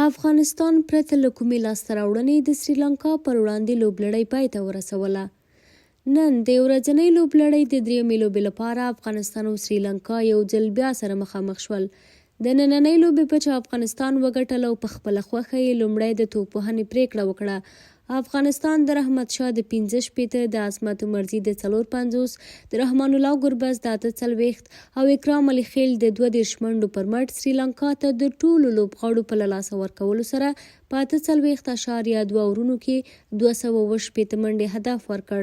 افغانستان پرته له کومې لاسته راوړنې د سریلانکا پر وړاندې لوبلړۍ پای ته ورسوله. نن د یو ورځنۍ لوبلړۍ د درېیمې لوبې لپاره افغانستان او سریلانکا یو ځل بیا سره مخامخ شول. د نننۍ لوبې پچه افغانستان وګټله او په خپله خوښه یې لومړی د توپوهنې پرېکړه وکړه. افغانستان د رحمت شاه د 65، د عظمت عمرزي د 54، د رحمان الله ګربز د 48 او اکرام علي خېل د 32 منډو پر مټ سریلانکا ته د ټولو لوبغاړو په له لاسه ورکولو سره په 48 اعشاریه دوه اورونو کې 267 منډې هدف ورکړ.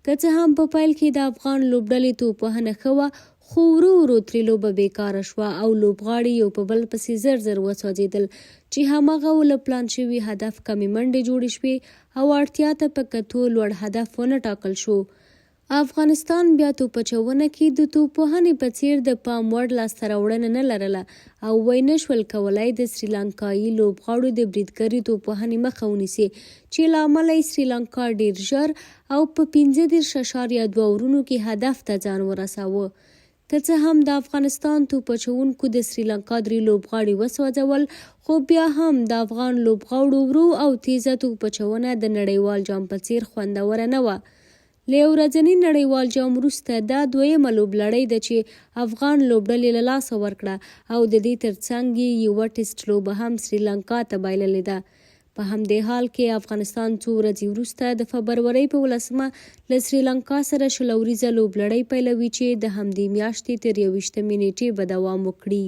که څه هم په پیل کې د افغان لوبډلې توپوهنه ښه وه، خو ورو ورو ترې لوبه بې کاره شوه او لوبغاړي یو په بل پسې زر زر وسوځېدل چې هماغه و له پلان شوي هدف کمې منډې جوړې شوې او اړتیا ته په کتو لوړ هدف ونه ټاکل شو. افغانستان بیا توپ اچونه کې د توپوهنې په څېر د پام وړ لاسته راوړنه نه لرله او ویې نه شول کولای د سریلانکايي لوبغاړو د بریدګرې توپوهنې مخه ونیسي چې له امله یې سریلانکا ډېر ژر او په 35 اعشاریه دوه اورونو کې هدف ته ځان ورساوه. که څه هم د افغانستان توپ اچوونکو د سریلانکا درې لوبغاړي وسوځول، خو بیا هم د افغان لوبغاړو ورو او تېزه توپ اچونه د نړیوال جام په څېر خوندوره نه وه. له یو ورځني نړیوال جام وروسته دا دویمه لوبلړۍ ده چې افغان لوبډلې له لاسه ورکړه او د دې ترڅنګ یې یوه ټېسټ لوبه هم سریلانکا ته بایللې ده. په همدې حال کې افغانستان څو ورځې وروسته د فبرورۍ په ولسمه له سریلانکا سره 20 اوریزه لوبلړۍ پیلوي چې د همدې میاشتې تر 21مې نېټې به دوام وکړي.